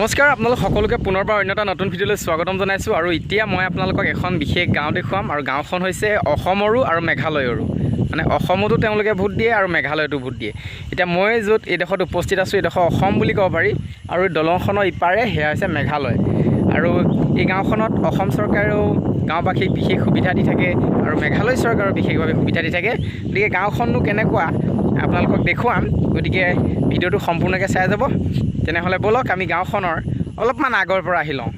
নমস্কাৰ, আপোনালোক সকলোকে পুনৰবাৰ অন্য এটা নতুন ভিডিঅ'লৈ স্বাগতম জনাইছোঁ। আৰু এতিয়া মই আপোনালোকক এখন বিশেষ গাঁও দেখুৱাম আৰু গাঁওখন হৈছে অসমৰো আৰু মেঘালয়ৰো। মানে অসমতো তেওঁলোকে ভোট দিয়ে আৰু মেঘালয়তো ভোট দিয়ে। এতিয়া মই য'ত এইডোখৰত উপস্থিত আছোঁ, এইডোখৰ অসম বুলি ক'ব পাৰি আৰু দলংখনৰ ইপাৰে সেয়া হৈছে মেঘালয়। আৰু এই গাঁওখনত অসম চৰকাৰেও গাঁওবাসীক বিশেষ সুবিধা দি থাকে আৰু মেঘালয় চৰকাৰেও বিশেষভাৱে সুবিধা দি থাকে। গতিকে গাঁওখননো কেনেকুৱা আপোনালোকক দেখুৱাম, গতিকে ভিডিঅ'টো সম্পূৰ্ণকৈ চাই যাব। তেনেহ'লে ব'লক, আমি গাঁওখনৰ অলপমান আগৰ পৰা আহি লওঁ।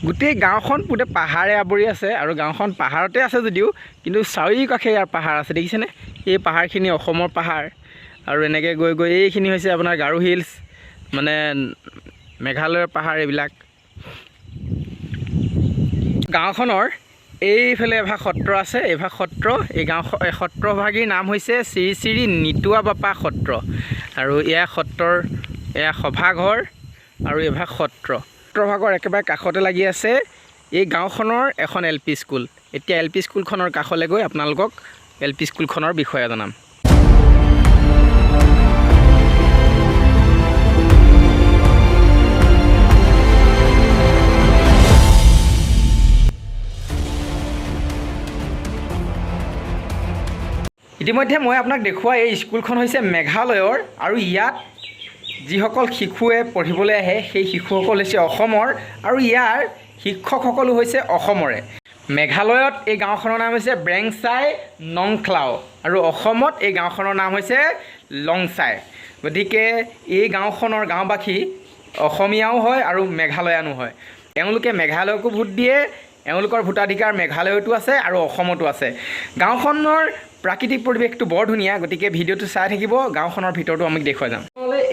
গোটেই গাঁওখন গোটেই পাহাৰে আৱৰি আছে আৰু গাঁওখন পাহাৰতে আছে যদিও কিন্তু চাৰিওকাষে ইয়াৰ পাহাৰ আছে, দেখিছেনে? এই পাহাৰখিনি অসমৰ পাহাৰ আৰু এনেকৈ গৈ গৈ এইখিনি হৈছে আপোনাৰ গাৰো হিলছ, মানে মেঘালয়ৰ পাহাৰ এইবিলাক। গাঁওখনৰ এইফালে এভাগ সত্ৰ আছে। এইভাগ সত্ৰ, এই গাঁও এই সত্ৰভাগীৰ নাম হৈছে শ্ৰী শ্ৰী নিতুৱা বাপা সত্ৰ। আৰু এয়া সত্ৰৰ এয়া সভাঘৰ আৰু এভাগ সত্ৰ। সত্ৰভাগৰ একেবাৰে কাষতে লাগি আছে এই গাঁওখনৰ এখন এল পি স্কুল। এতিয়া এল পি স্কুলখনৰ কাষলৈ গৈ আপোনালোকক এল পি স্কুলখনৰ বিষয়ে জনাম। ইতিমধ্যে মই আপোনাক দেখুওৱা এই স্কুলখন হৈছে মেঘালয়ৰ আৰু ইয়াত যিসকল শিশুৱে পঢ়িবলৈ আহে, সেই শিশুসকল হৈছে অসমৰ আৰু ইয়াৰ শিক্ষকসকলো হৈছে অসমৰে। মেঘালয়ত এই গাঁওখনৰ নাম হৈছে ব্ৰেংচাই নংখ্লাও আৰু অসমত এই গাঁওখনৰ নাম হৈছে লংচাই। গতিকে এই গাঁওখনৰ গাঁওবাসী অসমীয়াও হয় আৰু মেঘালয়ানো হয়। এওঁলোকে মেঘালয়কো ভোট দিয়ে। এওঁলোকৰ ভোটাধিকাৰ মেঘালয়তো আছে আৰু অসমতো আছে। গাঁওখনৰ প্ৰাকৃতিক পৰিৱেশটো বৰ ধুনীয়া, গতিকে ভিডিঅ'টো চাই থাকিব। গাঁওখনৰ ভিতৰতো আমি দেখুৱাই যাম।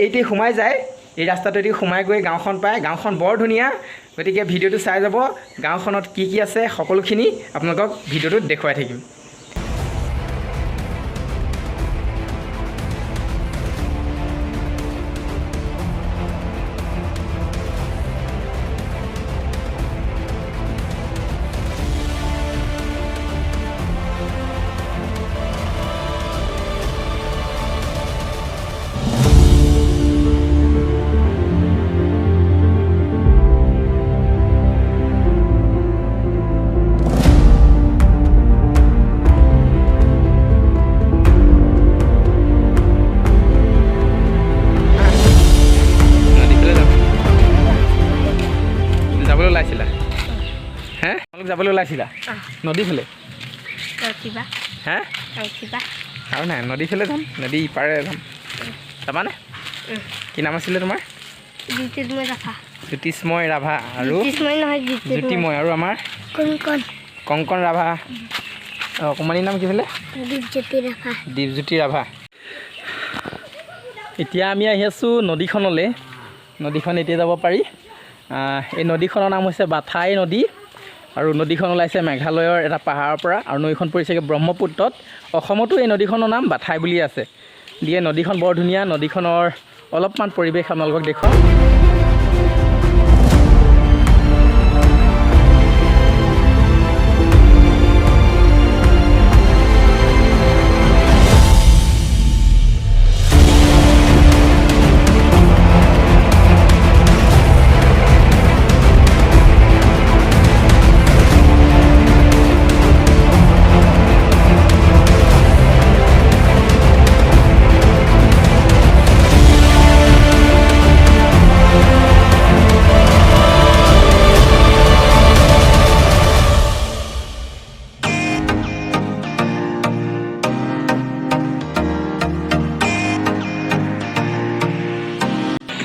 এইটি সোমাই যায়, এই ৰাস্তাটোৱেদি সোমাই গৈ গাঁওখন পায়। গাঁওখন বৰ ধুনীয়া, গতিকে ভিডিঅ'টো চাই যাব। গাঁওখনত কি কি আছে সকলোখিনি আপোনালোকক ভিডিঅ'টোত দেখুৱাই থাকিম। নদীফালে যাম। যাবলৈ ওলাইছিলা হে? তোমালোক যাবলৈ ওলাইছিলা নদীফালে? ৰখিবা। হে? ৰখিবা। আৰু নাই, নদীফালে যাম, নদী ইপাৰে যাম। যাবানে? কি নাম আছিলে তোমাৰ? জ্যোতিৰ্ময় ৰাভা। জ্যোতিষ্ময় ৰাভা আৰু জ্যোতিষ্ময় নহয়, জ্যোতিৰ্ময়। জ্যোতিময়। আৰু আমাৰ? কংকন। কংকন ৰাভা। অকণমানিৰ নাম কি বোলে? দীপজ্যোতি ৰাভা। দীপজ্যোতি ৰাভা। এতিয়া আমি আহি আছোঁ নদীখনলৈ। নদীখন এতিয়া যাব পাৰি। এই নদীখনৰ নাম হৈছে বাথাই নদী আৰু নদীখন ওলাইছে মেঘালয়ৰ এটা পাহাৰৰ পৰা আৰু নৈখন পৰিছেগৈ ব্ৰহ্মপুত্ৰত। অসমতো এই নদীখনৰ নাম বাথাই বুলি আছে দিয়ে। নদীখন বৰ ধুনীয়া। নদীখনৰ অলপমান পৰিৱেশ আপোনালোকক দেখুৱাম।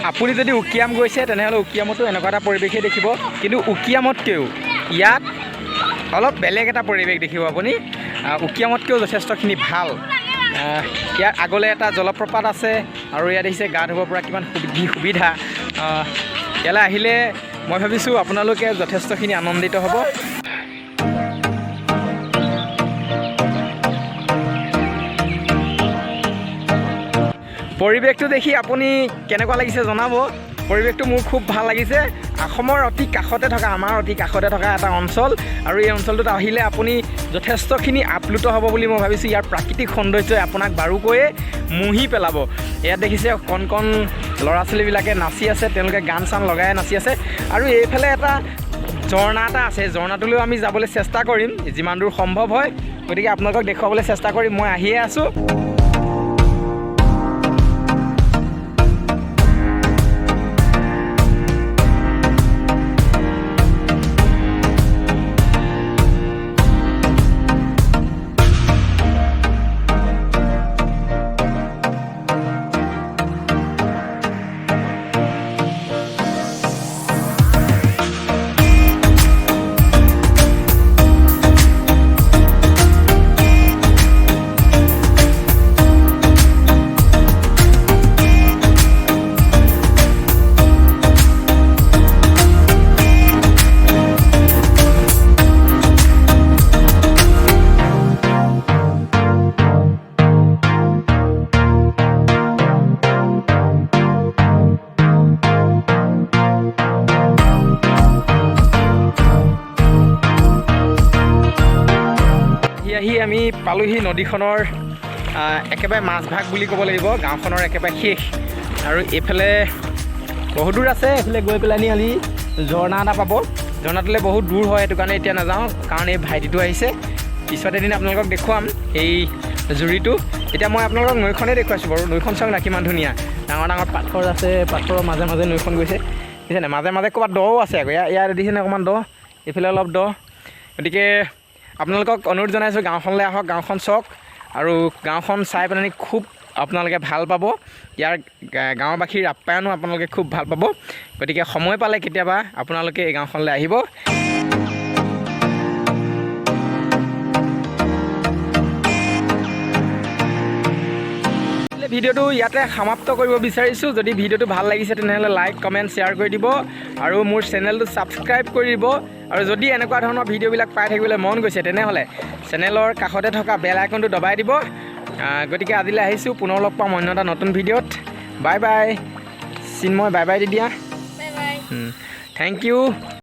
আপুনি যদি উকিয়াম গৈছে, তেনেহ'লে উকিয়ামতো এনেকুৱা এটা পৰিৱেশেই দেখিব। কিন্তু উকিয়ামতকৈও ইয়াত অলপ বেলেগ এটা পৰিৱেশ দেখিব আপুনি। উকিয়ামতকৈও যথেষ্টখিনি ভাল। ইয়াৰ আগলৈ এটা জলপ্ৰপাত আছে আৰু ইয়াত দেখিছে গা ধুব পৰা কিমান সুবিধা। ইয়ালৈ আহিলে মই ভাবিছোঁ আপোনালোকে যথেষ্টখিনি আনন্দিত হ'ব। পৰিৱেশটো দেখি আপুনি কেনেকুৱা লাগিছে জনাব। পৰিৱেশটো মোৰ খুব ভাল লাগিছে। অসমৰ অতি কাষতে থকা, আমাৰ অতি কাষতে থকা এটা অঞ্চল আৰু এই অঞ্চলটোত আহিলে আপুনি যথেষ্টখিনি আপ্লুত হ'ব বুলি মই ভাবিছোঁ। ইয়াৰ প্ৰাকৃতিক সৌন্দৰ্যই আপোনাক বাৰুকৈয়ে মুহি পেলাব। ইয়াত দেখিছে কণ কণ ল'ৰা ছোৱালীবিলাকে নাচি আছে, তেওঁলোকে গান চান লগাই নাচি আছে। আৰু এইফালে এটা ঝৰ্ণা এটা আছে, ঝৰ্ণাটোলৈও আমি যাবলৈ চেষ্টা কৰিম যিমান দূৰ সম্ভৱ হয়। গতিকে আপোনালোকক দেখুৱাবলৈ চেষ্টা কৰিম। মই আহিয়ে আছোঁ। আহি আহি আমি পালোহি নদীখনৰ একেবাৰে মাজভাগ বুলি ক'ব লাগিব, গাঁওখনৰ একেবাৰে শেষ। আৰু এইফালে বহুত দূৰ আছে, এইফালে গৈ পেলাইনি আমি ঝৰ্ণা এটা পাব। ঝৰ্ণাটোলৈ বহুত দূৰ হয়, সেইটো কাৰণে এতিয়া নাযাওঁ, কাৰণ এই ভাইটিটো আহিছে। পিছত এদিন আপোনালোকক দেখুৱাম এই জুৰিটো। এতিয়া মই আপোনালোকক নৈখনেই দেখুৱাইছোঁ বাৰু। নৈখন চাওক না কিমান ধুনীয়া, ডাঙৰ ডাঙৰ পাথৰ আছে, পাথৰৰ মাজে মাজে নৈখন গৈছে, দেখিছেনে? মাজে মাজে ক'ৰবাত দও আছে আকৌ। ইয়াত দেখিছেনে অকণমান দ, এইফালে অলপ দ। গতিকে আপোনালোকক অনুৰোধ জনাইছোঁ, গাঁওখনলৈ আহক, গাঁওখন চাওক আৰু গাঁওখন চাই পেলানি খুব আপোনালোকে ভাল পাব। ইয়াৰ গাঁওবাসীৰ আপ্যায়নো আপোনালোকে খুব ভাল পাব। গতিকে সময় পালে কেতিয়াবা আপোনালোকে এই গাঁওখনলৈ আহিব। ভিডিঅ'টো ইয়াতে সমাপ্ত কৰিব বিচাৰিছোঁ। যদি ভিডিঅ'টো ভাল লাগিছে তেনেহ'লে লাইক, কমেণ্ট, শ্বেয়াৰ কৰি দিব আৰু মোৰ চেনেলটো ছাবস্ক্ৰাইব কৰি দিব। আৰু যদি এনেকুৱা ধৰণৰ ভিডিঅ'বিলাক পাই থাকিবলৈ মন গৈছে তেনেহ'লে চেনেলৰ কাষতে থকা বেল আইকনটো দবাই দিব। গতিকে আজিলৈ আহিছোঁ, পুনৰ লগ পাম অন্য এটা নতুন ভিডিঅ'ত। Bye bye. Chinmoy, bye by the দিয়া। Bye bye. Thank U.